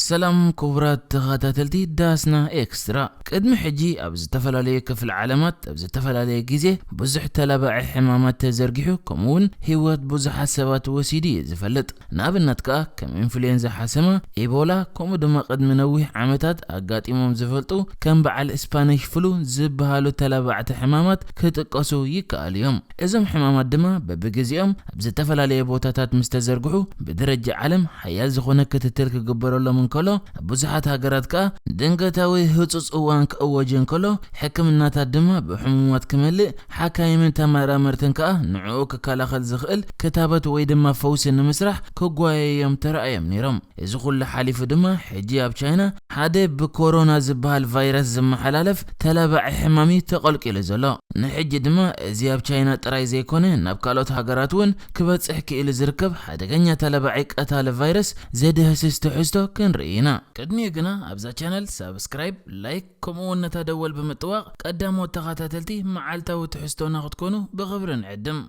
ሰላም ክቡራት ተኸታተልቲ ዳስና ኤክስትራ። ቅድሚ ሕጂ ኣብ ዝተፈላለዩ ክፍለ ዓለማት ኣብ ዝተፈላለየ ግዜ ብዙሕ ተላባዒ ሕማማት ተዘርጊሑ፣ ከምኡ እውን ህይወት ብዙሓት ሰባት ወሲዱ እዩ ዝፈልጥ። ንኣብነት ከኣ ከም ኢንፍሉዌንዛ ሓሰማ፣ ኢቦላ፣ ከምኡ ድማ ቅድሚ ነዊሕ ዓመታት ኣጋጢሞም ዝፈልጡ ከም በዓል ስፓኒሽ ፍሉ ዝበሃሉ ተላባዕቲ ሕማማት ክጥቀሱ ይከኣሉ እዮም። እዞም ሕማማት ድማ በብግዜኦም ኣብ ዝተፈላለየ ቦታታት ምስ ተዘርግሑ፣ ብደረጃ ዓለም ሓያል ዝኾነ ክትትል ክግበረሎም እንከሎ፣ ኣብ ብዙሓት ሃገራት ከኣ ድንገታዊ ህጹጽ እዋን ክእወጅ እንከሎ፣ ሕክምናታት ድማ ብሕሙማት ክመልእ፣ ሓካይምን ተመራመርትን ከኣ ንዕኡ ክከላኸል ዝኽእል ክታበት ወይ ድማ ፈውሲ ንምስራሕ ክጓየዮም ተራእዮም ነይሮም። እዚ ኩሉ ሓሊፉ ድማ ሕጂ ኣብ ቻይና ሓደ ብኮሮና ዝበሃል ቫይረስ ዝመሓላለፍ ተላባዒ ሕማም እዩ ተቐልቂሉ ዘሎ። ንሕጂ ድማ እዚ ኣብ ቻይና ጥራይ ዘይኮነ ናብ ካልኦት ሃገራት እውን ክበጽሕ ክኢሉ ዝርከብ ሓደገኛ ተላባዒ ቀታሊ ቫይረስ ዘድህስስ ትሕዝቶ ክንርኢ ኢና። ቅድሚኡ ግና ኣብዛ ቻነል ሳብስክራይብ፣ ላይክ ከምኡ እውን ነታ ደወል ብምጥዋቕ ቀዳሞት ተኸታተልቲ መዓልታዊ ትሕዝቶና ክትኮኑ ብኽብሪ ንዕድም።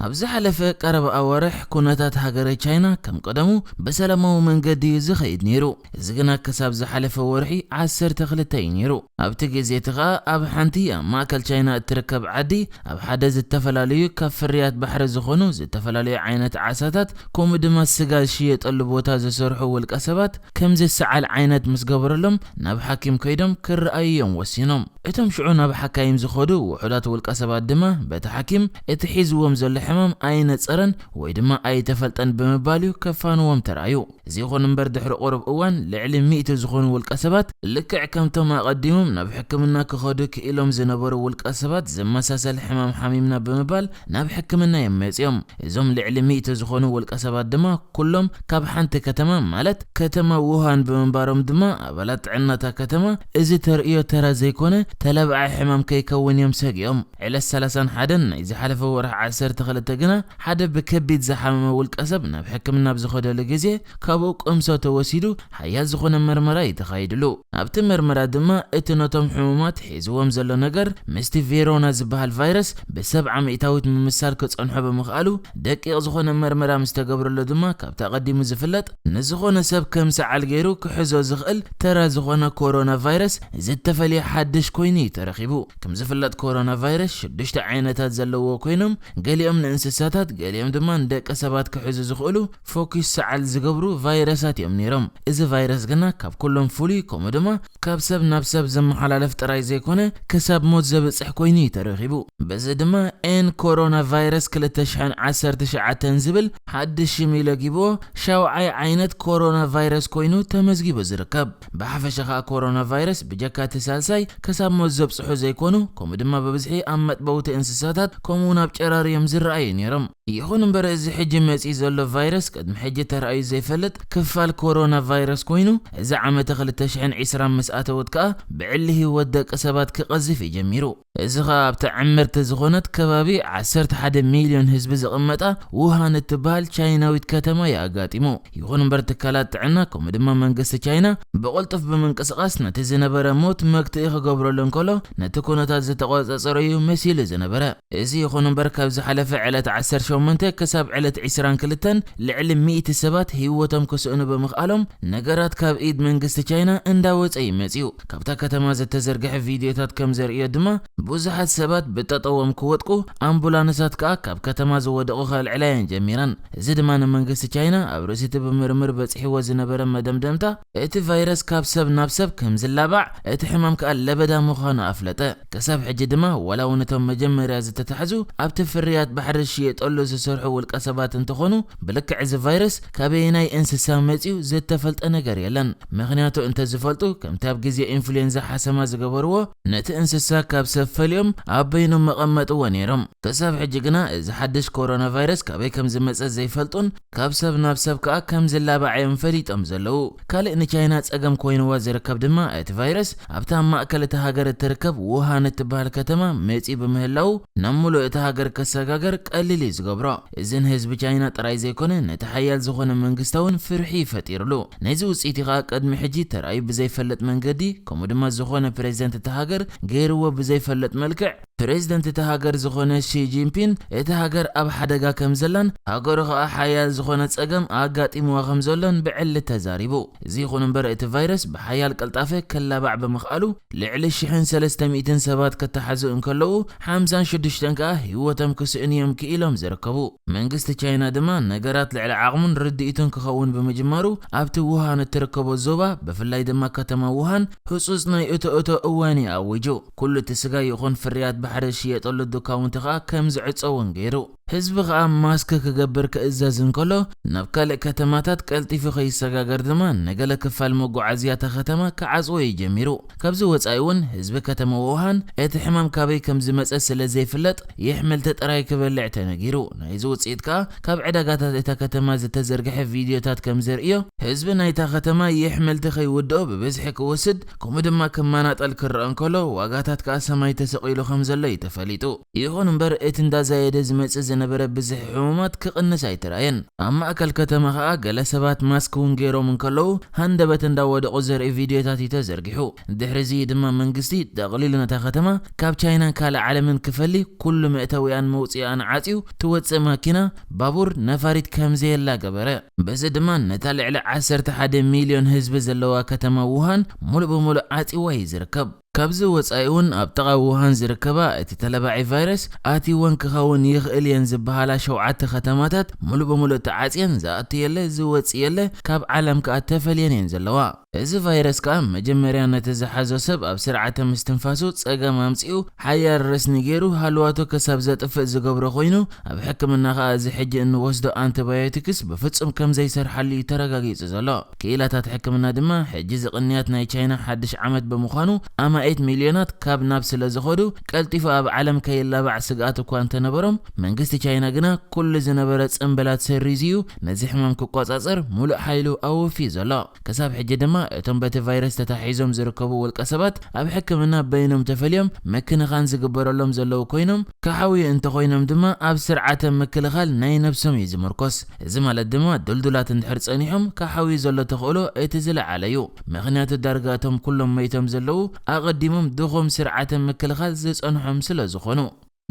ኣብ ዝሓለፈ ቀረባ ኣዋርሕ ኩነታት ሃገረ ቻይና ከም ቀደሙ ብሰላማዊ መንገዲ እዩ ዝኸይድ ነይሩ። እዚ ግና ክሳብ ዝሓለፈ ወርሒ ዓሰርተ ክልተ እዩ ነይሩ። ኣብቲ ግዜ እቲ ኸኣ ኣብ ሓንቲ ኣብ ማእከል ቻይና እትርከብ ዓዲ ኣብ ሓደ ዝተፈላለዩ ካብ ፍርያት ባሕሪ ዝኾኑ ዝተፈላለዩ ዓይነት ዓሳታት ከምኡ ድማ ስጋ ዝሽየጠሉ ቦታ ዝሰርሑ ውልቀ ሰባት ከም ዝሰዓል ዓይነት ምስ ገበረሎም ናብ ሓኪም ከይዶም ክረኣዩ እዮም ወሲኖም። እቶም ሽዑ ናብ ሓካይም ዝኸዱ ውሑዳት ውልቀ ሰባት ድማ በቲ ሓኪም እቲ ሒዝዎም ዘሎ ሕማም ኣይነጸረን ወይ ድማ ኣይተፈልጠን ብምባል እዩ ከፋንዎም ተራእዩ። እዚ ይኹን እምበር ድሕሪ ቁሩብ እዋን ልዕሊ ሚእቲ ዝኾኑ ውልቀ ሰባት ልክዕ ከምቶም ኣቐዲሞም ናብ ሕክምና ክኸዱ ክኢሎም ዝነበሩ ውልቀ ሰባት ዝመሳሰል ሕማም ሓሚምና ብምባል ናብ ሕክምና እዮም መጺኦም። እዞም ልዕሊ ሚእቲ ዝኾኑ ውልቀ ሰባት ድማ ኩሎም ካብ ሓንቲ ከተማ ማለት ከተማ ውሃን ብምንባሮም ድማ ኣባላት ጥዕናታ ከተማ እዚ ተርእዮ ተራ ዘይኮነ ተላባዒ ሕማም ከይከውን እዮም ሰጊኦም። ዕለት ሰላሳን ሓደን ናይ ዝሓለፈ ወርሒ ዓሰርተ ክልተ ግና ሓደ ብከቢድ ዝሓመመ ውልቀ ሰብ ናብ ሕክምና ኣብ ዝኸደሉ ግዜ ካብኡ ቅምሶ ተወሲዱ ሓያል ዝኾነ መርመራ እዩ ተኻይድሉ። ኣብቲ መርመራ ድማ እቲ ነቶም ሕሙማት ሒዝዎም ዘሎ ነገር ምስቲ ቬሮና ዝበሃል ቫይረስ ብሰብዓ ሚእታዊት ምምሳል ክጸንሖ ብምኽኣሉ ደቂቕ ዝኾነ መርመራ ምስ ተገብረሉ ድማ ካብቲ ኣቐዲሙ ዝፍለጥ ንዝኾነ ሰብ ከም ሰዓል ገይሩ ክሕዞ ዝኽእል ተራ ዝኾነ ኮሮና ቫይረስ ዝተፈልየ ሓድሽ ኮይኑ እዩ ተረኺቡ። ከም ዝፍለጥ ኮሮና ቫይረስ ሽዱሽተ ዓይነታት ዘለዎ ኮይኖም ገሊኦም ንእንስሳታት ገሊኦም ድማ ንደቂ ሰባት ክሕዙ ዝኽእሉ ፎኪስ ሰዓል ዝገብሩ ቫይረሳት እዮም ነይሮም። እዚ ቫይረስ ግና ካብ ኩሎም ፍሉይ ከምኡ ድማ ካብ ሰብ ናብ ሰብ ዝመሓላለፍ ጥራይ ዘይኮነ ክሳብ ሞት ዘብጽሕ ኮይኑ እዩ ተረኺቡ። በዚ ድማ ኤን ኮሮና ቫይረስ ክልተ ሽሕን ዓሰርተ ትሽዓተን ዝብል ሓድሽ ሽም ኢሉ ኣጊብዎ ሻውዓይ ዓይነት ኮሮና ቫይረስ ኮይኑ ተመዝጊቡ ዝርከብ። ብሓፈሻ ኸኣ ኮሮና ቫይረስ ብጀካ እቲ ሳልሳይ ክሳብ ሞት ዘብጽሑ ዘይኮኑ ከምኡ ድማ ብብዝሒ ኣብ መጥበውቲ እንስሳታት ከምኡ እውን ኣብ ጨራር እዮም ዝረኣዩ ነይሮም። ይኹን እምበር እዚ ሕጂ መጺኡ ዘሎ ቫይረስ ቅድሚ ሕጂ ተራእዩ ዘይፈልጥ ክፋል ኮሮና ቫይረስ ኮይኑ እዚ ዓመተ ክልተ ሽሕን ዕስራን ምስ ኣተወት ከኣ ብዕሊ ህይወት ደቂ ሰባት ክቐዝፍ እዩ ጀሚሩ። እዚ ኸኣ ኣብታ ዕምርቲ ዝኾነት ከባቢ ዓሰርተ ሓደ ሚልዮን ህዝቢ ዝቕመጣ ውሃን እትበሃል ቻይናዊት ከተማ እዩ ኣጋጢሙ። ይኹን እምበር ትካላት ጥዕና ከምኡ ድማ መንግስቲ ቻይና ብቕልጡፍ ብምንቅስቓስ ነቲ ዝነበረ ሞት መግትኢ ክገብረሉ እንከሎ ነቲ ኩነታት ዝተቖጻጸረ እዩ መሲሉ ዝነበረ። እዚ ይኹን እምበር ካብ ዝሓለፈ ዕለት ዓሰርተ ሸሞንተ ክሳብ ዕለት ዕስራን ክልተን ልዕሊ ሚእቲ ሰባት ህይወቶም ክስእኑ ብምኽኣሎም ነገራት ካብ ኢድ መንግስቲ ቻይና እንዳወጸ እዩ መጺኡ። ካብታ ከተማ ዝተዘርግሐ ቪድዮታት ከም ዘርእዮ ድማ ብዙሓት ሰባት ብጠጠዎም ክወድቁ ኣምቡላንሳት ከኣ ካብ ከተማ ዝወደቑ ከልዕላ እየን ጀሚረን። እዚ ድማ ንመንግስቲ ቻይና ኣብ ርእሲ እቲ ብምርምር በጺሕዎ ዝነበረ መደምደምታ እቲ ቫይረስ ካብ ሰብ ናብ ሰብ ከም ዝላባዕ እቲ ሕማም ከኣ ለበዳ ምዃኑ ኣፍለጠ። ክሳብ ሕጂ ድማ ዋላ እውን እቶም መጀመርያ ዝተታሕዙ ኣብቲ ፍርያት ባሕሪ ዝሽየጠሉ ዝሰርሑ ውልቀ ሰባት እንተኾኑ ብልክዕ እዚ ቫይረስ ካበየናይ እንስሳ መጺኡ ዝተፈልጠ ነገር የለን። ምኽንያቱ እንተዝፈልጡ ከምቲ ኣብ ግዜ ኢንፍሉዌንዛ ሓሰማ ዝገበርዎ ነቲ እንስሳ ካብ ሰብ ፈሊዮም ኣብ በይኖም መቐመጥዎ ነይሮም። ክሳብ ሕጂ ግና እዚ ሓድሽ ኮሮና ቫይረስ ካበይ ከም ዝመጸ ዘይፈልጡን ካብ ሰብ ናብ ሰብ ከኣ ከም ዝላባዕ እዮም ፈሊጦም ዘለዉ። ካልእ ንቻይና ጸገም ኮይንዋ ዝርከብ ድማ እቲ ቫይረስ ኣብታ ኣብ ማእከል እታ ሃገር እትርከብ ውሃን እትበሃል ከተማ መጺኡ ብምህላዉ ናብ ሙሉእ እታ ሃገር ክሰጋገር ቀሊል እዩ ዝገብሮ። እዚ ንህዝቢ ቻይና ጥራይ ዘይኮነ ነቲ ሓያል ዝኾነ መንግስታ እውን ፍርሒ እዩ ፈጢርሉ። ነዚ ውጽኢት ከኣ ቅድሚ ሕጂ ተራእዩ ብዘይፈልጥ መንገዲ ከምኡ ድማ ዝኾነ ፕሬዚደንት እታ ሃገር ገይርዎ ብዘይፈልጥ መልክዕ ፕሬዝደንት እታ ሃገር ዝኾነ ሺ ጂንፒን፣ እቲ ሃገር ኣብ ሓደጋ ከም ዘላን ሃገሩ ኸኣ ሓያል ዝኾነ ጸገም ኣጋጢምዋ ከም ዘሎን ብዕሊ ተዛሪቡ። እዚ ይኹን እምበር፣ እቲ ቫይረስ ብሓያል ቅልጣፈ ክላባዕ ብምኽኣሉ፣ ልዕሊ ሽሕን ሰለስተ ሚእትን ሰባት ክተሓዙ እንከለዉ፣ ሓምሳን ሽዱሽተን ከኣ ህይወቶም ክስእኑ እዮም ክኢሎም ዝርከቡ። መንግስቲ ቻይና ድማ ነገራት ልዕሊ ዓቕሙን ርድኢቱን ክኸውን ብምጅማሩ፣ ኣብቲ ውሃን እትርከቦ ዞባ፣ ብፍላይ ድማ ከተማ ውሃን፣ ህጹጽ ናይ እቶ እቶ እዋን እዩ ኣዊጁ። ኩሉ እቲ ስጋ ይኹን ፍርያት ባሕሪ ዝሽየጠሉ ዱካውንቲ ኸኣ ከም ዝዕጸ እውን ገይሩ። ህዝቢ ኸኣ ማስክ ክገብር ክእዘዝ እንከሎ፣ ናብ ካልእ ከተማታት ቀልጢፉ ከይሰጋገር ድማ ንገለ ክፋል መጓዓዝያ እታ ከተማ ክዓጽዎ እዩ ጀሚሩ። ካብዚ ወጻኢ እውን ህዝቢ ከተማ ውሃን እቲ ሕማም ካበይ ከም ዝመጸ ስለ ዘይፍለጥ የሕምልቲ ጥራይ ክበልዕ ተነጊሩ። ናይዚ ውጽኢት ከኣ ካብ ዕዳጋታት እታ ከተማ ዝተዘርግሐ ቪድዮታት ከም ዘርእዮ፣ ህዝቢ ናይታ ከተማ የሕምልቲ ከይውድኦ ብብዝሒ ክወስድ፣ ከምኡ ድማ ክመናጠል ክረአ እንከሎ፣ ዋጋታት ከኣ ሰማይ ተሰቒሉ ከም ዘሎ እዩ ተፈሊጡ። ይኹን እምበር፣ እቲ እንዳዛየደ ዝመጽእ ዝነበረ ብዝሒ ሕሙማት ክቕንስ ኣይተራእየን። ኣብ ማእከል ከተማ ከኣ ገለ ሰባት ማስክ እውን ገይሮም እንከለዉ፣ ሃንደበት እንዳወደቑ ዘርኢ ቪድዮታት እዩ ተዘርጊሑ። ድሕሪ እዚ ድማ መንግስቲ ጠቕሊሉ ነታ ከተማ ካብ ቻይናን ካልእ ዓለምን ክፈሊ፣ ኩሉ መእተዊኣን መውጽኢኣን ዓጽዩ፣ ትወጽእ ማኪና፣ ባቡር፣ ነፋሪት ከም ዘየላ ገበረ። በዚ ድማ ነታ ልዕሊ ዓሰርተ ሓደ ሚልዮን ህዝቢ ዘለዋ ከተማ ውሃን ሙሉእ ብሙሉእ ዓጽዋ እዩ ዝርከብ። ካብዚ ወጻኢ እውን ኣብ ጥቓ ውሃን ዝርከባ እቲ ተለባዒ ቫይረስ ኣትይወን ክኸውን ይኽእል እየን ዝበሃላ ሸውዓተ ከተማታት ሙሉእ ብሙሉእ ተዓጽየን፣ ዝኣቱ የለ፣ ዝወጽእ የለ፣ ካብ ዓለም ከኣ ተፈልየን እየን ዘለዋ። እዚ ቫይረስ ከኣ መጀመርያ ነቲ ዝሓዞ ሰብ ኣብ ስርዓተ ምስትንፋሱ ጸገም ኣምጺኡ፣ ሓያል ረስኒ ገይሩ፣ ሃለዋቱ ክሳብ ዘጥፍእ ዝገብሮ ኮይኑ፣ ኣብ ሕክምና ከኣ እዚ ሕጂ እንወስዶ ኣንቲባዮቲክስ ብፍጹም ከም ዘይሰርሓሉ እዩ ተረጋጊጹ ዘሎ። ክኢላታት ሕክምና ድማ፣ ሕጂ እዚ ቅንያት ናይ ቻይና ሓድሽ ዓመት ብምዃኑ፣ ኣማኢት ሚልዮናት ካብ ናብ ስለ ዝኸዱ፣ ቀልጢፉ ኣብ ዓለም ከይላባዕ ስግኣት እኳ እንተነበሮም፣ መንግስቲ ቻይና ግና ኩሉ ዝነበረ ጽምብላት ሰሪዙ እዩ ነዚ ሕማም ክቆጻጸር ሙሉእ ሓይሉ ኣወፍዩ ዘሎ። ክሳብ ሕጂ ድማ እቶም በቲ ቫይረስ ተታሒዞም ዝርከቡ ውልቀ ሰባት ኣብ ሕክምና በይኖም ተፈልዮም ምክንኻን ዝግበረሎም ዘለዉ ኮይኖም፣ ክሓውዩ እንተኾይኖም ድማ ኣብ ስርዓተ ምክልኻል ናይ ነብሶም እዩ ዝምርኮስ። እዚ ማለት ድማ ድልዱላት እንድሕር ጸኒሖም ክሓውዩ ዘሎ ተኽእሎ እቲ ዝለዓለ እዩ። ምኽንያቱ ዳርጋ እቶም ኩሎም መይቶም ዘለዉ ኣቐዲሞም ድኹም ስርዓተ ምክልኻል ዝጸንሖም ስለ ዝኾኑ።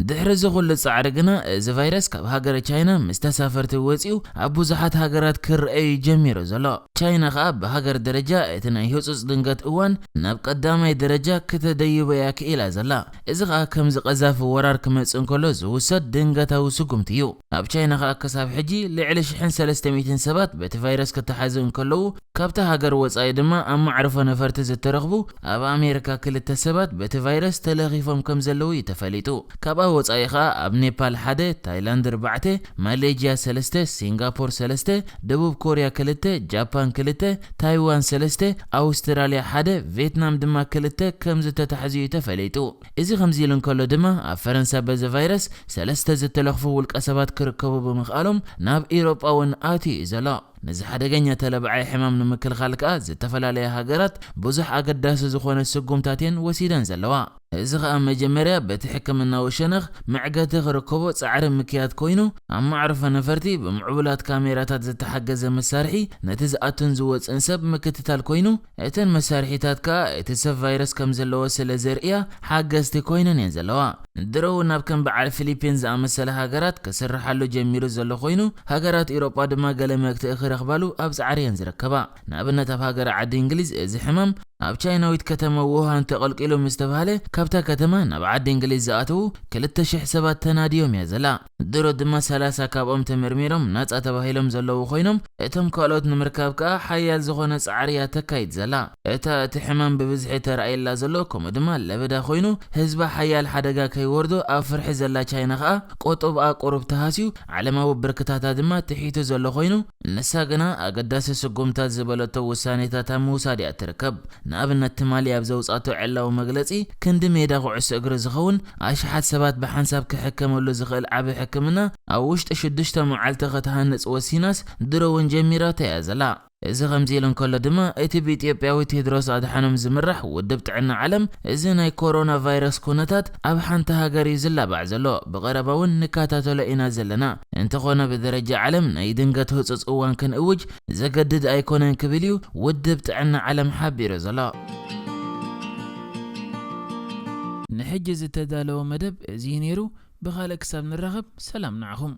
ድሕሪ እዚ ኩሉ ጻዕሪ ግና፣ እዚ ቫይረስ ካብ ሃገረ ቻይና ምስ ተሳፈርቲ ወጺኡ ኣብ ብዙሓት ሃገራት ክረአ እዩ ጀሚሩ ዘሎ። ቻይና ከኣ ብሃገር ደረጃ እቲ ናይ ህጹጽ ድንገት እዋን ናብ ቀዳማይ ደረጃ ክተደይቦ እያ ክኢላ ዘላ። እዚ ከኣ ከምዚ ቀዛፊ ወራር ክመጽእ እንከሎ ዝውሰድ ድንገታዊ ስጉምቲ እዩ። ኣብ ቻይና ከኣ ክሳብ ሕጂ ልዕሊ ሽሕን ሰለስተ ሚእትን ሰባት በቲ ቫይረስ ክተሓዙ እንከለዉ፣ ካብታ ሃገር ወጻኢ ድማ ኣብ መዕርፎ ነፈርቲ ዝተረኽቡ ኣብ ኣሜሪካ ክልተ ሰባት በቲ ቫይረስ ተለኺፎም ከም ዘለዉ እዩ ተፈሊጡ። ካብኣ ወጻኢ ኸኣ ኣብ ኔፓል ሓደ፣ ታይላንድ ኣርባዕተ፣ ማሌዥያ ሰለስተ፣ ሲንጋፖር ሰለስተ፣ ደቡብ ኮርያ ክልተ፣ ጃፓን ክልተ፣ ታይዋን ሰለስተ፣ ኣውስትራልያ ሓደ፣ ቬትናም ድማ ክልተ ከም ዝተታሕዙ እዩ ተፈሊጡ። እዚ ከምዚ ኢሉ እንከሎ ድማ ኣብ ፈረንሳ በዚ ቫይረስ ሰለስተ ዝተለኽፉ ውልቀ ሰባት ክርከቡ ብምኽኣሎም ናብ ኢሮጳ እውን ኣትዩ እዩ ዘሎ። ነዚ ሓደገኛ ተለባዓይ ሕማም ንምክልኻል ከኣ ዝተፈላለያ ሃገራት ብዙሕ ኣገዳሲ ዝኾነ ስጉምታት እየን ወሲደን ዘለዋ። እዚ ከኣ መጀመርያ በቲ ሕክምናዊ ሸነኽ መዕገቲ ክርከቦ ጻዕሪ ምክያድ ኮይኑ፣ ኣብ መዕርፎ ነፈርቲ ብምዕቡላት ካሜራታት ዝተሓገዘ መሳርሒ ነቲ ዝኣቱን ዝወጽእን ሰብ ምክትታል ኮይኑ፣ እተን መሳርሒታት ከኣ እቲ ሰብ ቫይረስ ከም ዘለዎ ስለ ዘርእያ ሓገዝቲ ኮይነን እየን ዘለዋ። ድሮ እውን ናብ ከም በዓል ፊሊፒን ዝኣመሰለ ሃገራት ክስርሓሉ ጀሚሩ ዘሎ ኮይኑ፣ ሃገራት ኢሮጳ ድማ ገለ መግትኢ ክረኽባሉ ኣብ ጻዕሪ እየን ዝርከባ። ንኣብነት ኣብ ሃገረ ዓዲ እንግሊዝ እዚ ሕማም ኣብ ቻይናዊት ከተማ ውሃን ተቐልቂሉ ምስ ተባህለ፣ ካብታ ከተማ ናብ ዓዲ እንግሊዝ ዝኣተዉ ክልተ ሽሕ ሰባት ተናድዮም እያ ዘላ። ድሮ ድማ ሰላሳ ካብኦም ተመርሚሮም ናጻ ተባሂሎም ዘለዉ ኮይኖም፣ እቶም ካልኦት ንምርካብ ከኣ ሓያል ዝኾነ ጻዕሪ እያ ተካይድ ዘላ። እታ እቲ ሕማም ብብዝሒ ተራእየላ ዘሎ፣ ከምኡ ድማ ለበዳ ኮይኑ፣ ህዝባ ሓያል ሓደጋ ከይወርዶ ኣብ ፍርሒ ዘላ ቻይና ከኣ፣ ቆጠብኣ ቁሩብ ተሃስዩ፣ ዓለማዊ ብርክታታ ድማ ትሒቱ ዘሎ ኮይኑ፣ ንሳ ግና ኣገዳሲ ስጉምታት ዝበለቶ ውሳኔታት ኣብ ምውሳድ እያ ትርከብ። ንኣብነት፣ ትማሊ ኣብ ዘውጻቶ ዕላዊ መግለጺ፣ ክንዲ ሜዳ ኩዕሶ እግሪ ዝኸውን ኣሽሓት ሰባት ብሓንሳብ ክሕከመሉ ዝኽእል ዓቢ ሕክምና ኣብ ውሽጢ ሽዱሽተ መዓልቲ ክትሃንጽ ወሲናስ፣ ድሮ እውን ጀሚራቶ እያ ዘላ። እዚ ከምዚ ኢሉ እንከሎ ድማ፣ እቲ ብኢትዮጵያዊ ቴድሮስ ኣድሓኖም ዝምራሕ ውድብ ጥዕና ዓለም፣ እዚ ናይ ኮሮና ቫይረስ ኩነታት ኣብ ሓንቲ ሃገር እዩ ዝላባዕ ዘሎ፣ ብቐረባ እውን ንከታተሎ ኢና ዘለና። እንተኾነ፣ ብደረጃ ዓለም ናይ ድንገት ህጹጽ እዋን ክንእውጅ ዘገድድ ኣይኮነን ክብል እዩ ውድብ ጥዕና ዓለም ሓቢሩ ዘሎ። ሕጂ ዝተዳለወ መደብ እዚ እዩ ነይሩ። ብኻልእ ክሳብ ንራኸብ ሰላም ንዓኹም።